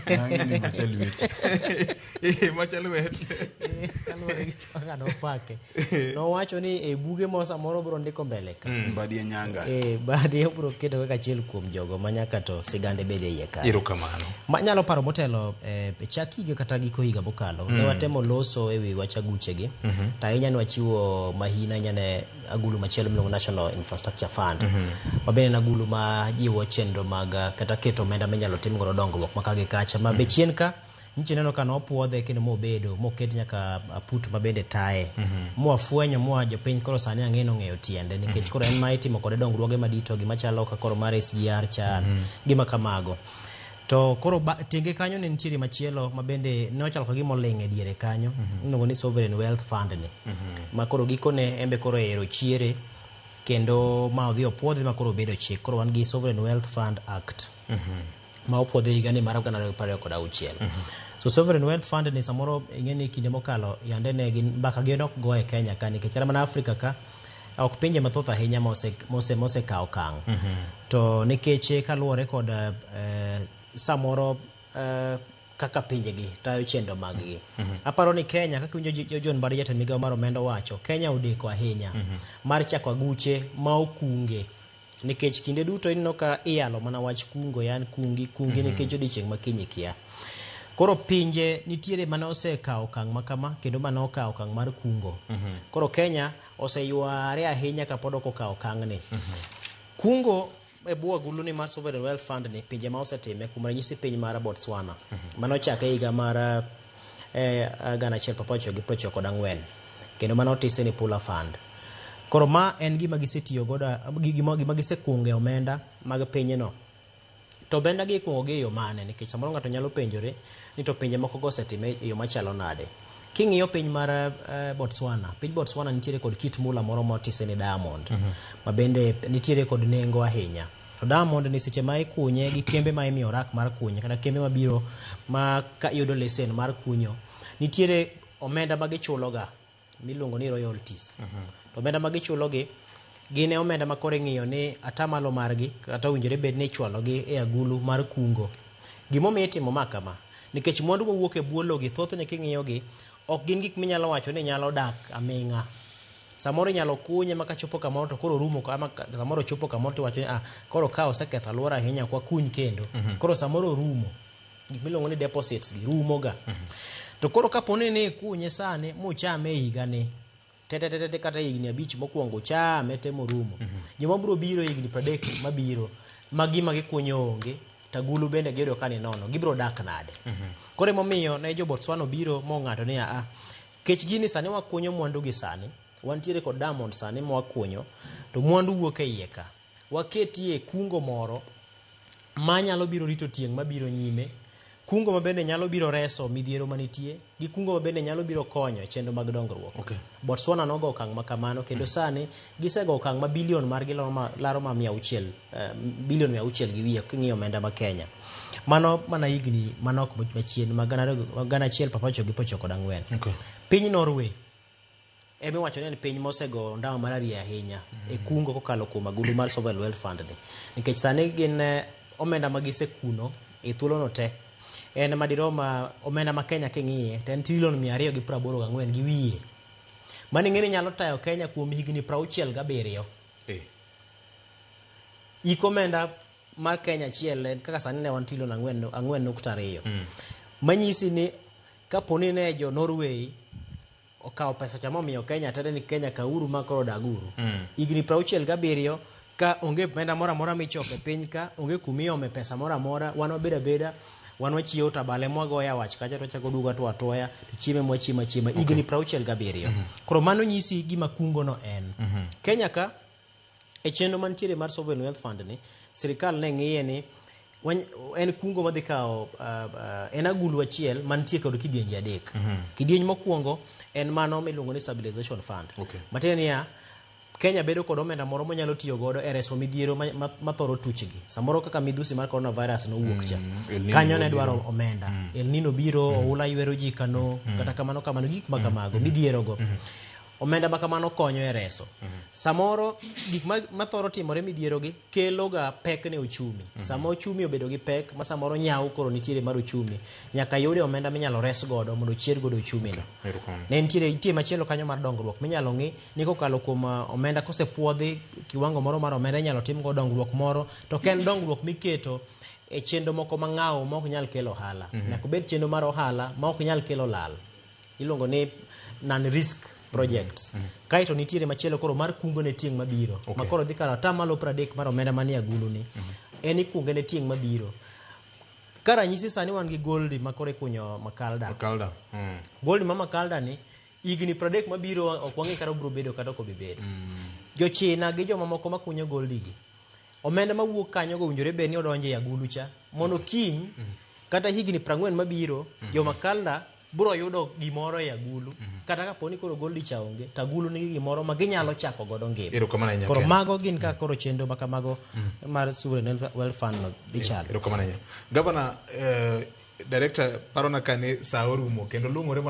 Kaluwore. Nang'e ni macha lweti. Eh, macha lwet. Kaluwore gi kaka nopake. Nowacho ni e buge ma samoro biro ndiko mbele ka. Mbadi e nyanga. Eh, Mbadi obiro keto kaka achiel kuom jogo ma nyaka to sigande bede iye kanyo. Erokamano. Manyalo paro motelo e chak higa kata giko higa mokalo ne watemo loso e wi wach aguchegi to ahinya ne wachiwo mahina ahinya ne agulu machielo miluongo National Infrastructure Fund ma bende en agulu ma jiwo chenro mag kata keto omenda minyalo tim godo dongruok ma ka gi kacha ma be chien ka nyicha ineno ka nopuodhe kendo mobedo moket nyaka aput ma bende taye mwafwenyo mwa jopiny koro sani ang'e nong'eyo tiende nikech koro en ma itimo kode dongruoge madito gima chalo ka koro mar SGR cha gima kamago. To koro tenge kanyo ne nitiere machielo ma bende ne ochalo ka gima oling' e diere kanyo iluongo ni Sovereign Wealth Fund ni ma koro gikone en be koro ero chiere kendo ma odhi opuodhe ma koro obedo chik. Koro wan gi Sovereign Wealth Fund Act ma opuodhe higa ni mar 2026. So Sovereign Wealth Fund ni samoro ing'e ni kinde mokalo yande ne gin mbaka gi nok go e Kenya ka nikech kata mana Afrika ka ok pinje mathoth ahinya mosekawo okang'. To nikech kaluwore kod samoro kaka pinjegi tayo chenro mag gi. Aparo ni Kenya kaka iwinjo John Mbadi jatend migawo mar omenda owacho, Kenya odeko ahinya mar chako aguche ma okunge nikech kinde duto ineno ka iyalo mana wach kungo yan kungi kungi nikech odiochieng' ma kiny ikia. Koro pinje nitiere mane osekawo okang' ma kama kendo mane okawo okang' mar kungo. Koro Kenya oseyware ahinya kapod ok okawo okang'ni. Kungo e bwo agulu ni mar Sovereign Wealth Fund ni pinje ma osetime kuom ranyisi piny mar Botswana mane ochake higa mar 1994 kendo mane otise ni Pula Fund. Koro ma en gima gisetiyo godo gima gisekunge omenda mag pinyno. To omenda gi ikungo gi e yo mane? Nikech samoro ng'ato nyalo penjore ni to pinje moko go osetime e yo machalo nade. King'iyo piny mar Botswana, piny Botswana nitiere kod kit mula moro motise ni diamond ma bende nitiere kod nengo ahinya. To diamond ni seche ma ikunye gi kembe ma imiyo rak mar kunye kata kembe mabiro ma ka yudo lesen mar kunyo, nitiere omenda ma gichulo ga miluongo ni royalties. To omenda ma gichulo gi gin e omenda ma koro ing'iyo ni atamalo margi kata owinjore bed ni ichwalo gi e agulu mar kungo. Gimomiyo itimo ma kama, nikech mwandu mowuok e bwo lowo gi thothne king'iyo gi ok gin gik minyalo wacho ni nyalo dak aming'a. Samoro inyalo kunye ma kachopo kamoro to koro orumo ama samoro ochopo kamoro tiwacho ni ah, koro ka oseketho alwora ahinya ok wakuny kendo. Koro samoro orumo. Gik miluongo ni deposits gi rumo ga. To koro kapo ni ikunye sani muchame e higani te te te te kata higni 5 mokwongo uchame te morumo. Joma biro biro higni 30 mabiro ma gima gikunyo onge to agulu bende giyudo ka ni nono gibiro dak nade? Koro emomiyo ne jo Botswana obiro mong'ado ni aa, kech gini sani wakunyo mwandu gi sani, wantiere kod diamond sani ma wakunyo to mwandu wuok e iye ka. Waketie kungo moro manyalo biro rito tieng' mabiro nyime, kungo ma bende nyalo biro reso midhiero manitie, gi kungo ma bende nyalo biro konyo e chenro mag dongruok. Botswana nogo okang' ma kamano kendo sani gisego okang' ma bilion margi laro ma 600, bilion 600 gi wiye king'iyo omenda ma Kenya. Mano mana higni manok machien ma 1994. Piny Norway emiwacho ni en piny mosego ndawa marariya ahinya e kungo kokalo kuom agulu mar Sovereign Wealth Fund ni. Nikech sani gin omenda ma gisekuno e thuolono te en madirom omenda ma Kenya king'iye to en trilion 284 gi wiye. Mano ing'e ni nyalo tayo Kenya kuom higni 67. Ik omenda mar Kenya achiel en kaka sani ne wan trilion 4.2. Manyisi ni kapo ni ne jo Norway okawo pesa cha momiyo Kenya tere ni Kenya kauru ma koro daguru. Higni 67 ka onge omenda moro amora michoko e piny ka, onge kumiome pesa moro amora, wan wabedo abeda, wan wachiewo to abale mwagoyo awach kacha to wachako duogo to watoya, to chiemo mwachiemo achiema, higni 67. Koro mano nyisi gima kungo no en. Kenya ka, e chenro mantiere mar Sovereign Wealth Fund ni, sirikal ne ng'iye ni en kungo madhi kawo en agulu achiel mantie kod kidienje 3. Kidieny mokwongo en mano miluongo ni Stabilization Fund. Matiende niya, Kenya bedo kod omenda moro monyalo tiyo godo e reso midhiero mathoro tuchgi. Samoro kaka midhusi mar coronavirus nowuok cha. El Nino Kanyo ne biro. dwaro omenda. El Nino biro, oula ywero ji kano, kata kamano kamano, gik ma kamago, midhiero go. Omenda ma kamano konyo e reso. Samoro gik ma thoro timore midhiero gi kelo ga pek ne ochumi. Sama ochumi obedo gi pek ma samoro nyawo koro nitiere mar ochumi, nyaka yude omenda minyalo res godo mondo ochier godo ochumi no. Erokamano. Ne nitiere nitie machielo kanyo mar dongruok minyalo ng'i ni kokalo kuom omenda kosepuodhi kiwango moro mar omenda inyalo tim go dongruok moro, to ok en dongruok miketo e chenro moko mang'aw ma ok nyal kelo ohala. Nyaka obed chenro mar ohala ma ok nyal kelo lal. Iluongo ni non risk projects. Kaeto nitiere machielo koro mar kungo ne tieng' mabiro. Ma koro dhi karo 30% mar omenda manie agulu ni. En ikunge ne tieng' mabiro. Ka ranyisi sani wan gi gold ma koro ikunyo Makalda. Makalda. Gold ma Makalda ni higni 30 mabiro ok wang'e kata obiro bedo kata ok obi bedo. Jochina gi jomamoko makunyo gold gi, omenda mawuok kanyo go owinjore bed ni odonjo e agulu cha mondo kiny kata higni 40 mabiro jo Makalda biro yudo gimoro e agulu. Kata kapo ni koro gold cha onge, to agulu nigi gimoro ma ginyalo chako godo ngima. Erokamano ahinya, Koro Ken. mago gin kaka koro chenro ma kamago mar Sovereign Wealth Fund no dhi chalo. Erokamano ahinya. Governor, director parona ka ni sa orumo kendo luongore mana